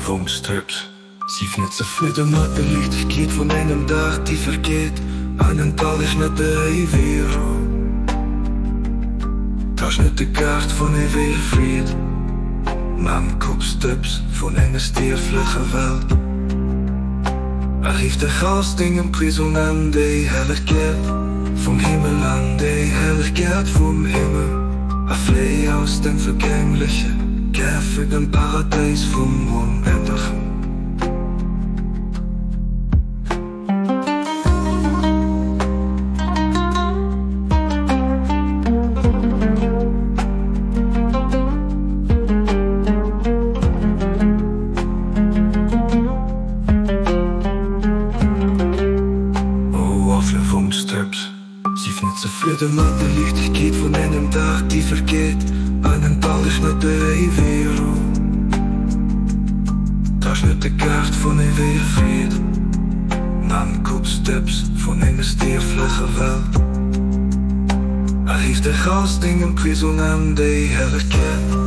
vum Strips. Sief net zefridde mat der Liichtegkeet vun engem Dag, déi vergeet, an enttäusch net der éiweger Rou. Tausch net de Gaart vun éiweger Freed mam Koppstëbs vun enger stierflecher Welt. A riff dech aus dengem Prisong an déi Herrlechkeet vum Himmel, an déi Herrlechkeet vum Himmel, a fléi aus dem vergängleche Käfeg an d'Paradäis vum Onendlechen. O Affe vum Stëbs, sief net zefridde mat der Liichtegkeet vun engem Dag, déi vergeet, an enttäusch net der éiweger Rou. Tausch net de Gaart vun éiweger Freed mam Koppstëbs vun enger stierflecher Welt. A riff dech aus dengem Prisong an déi Herrlechkeet.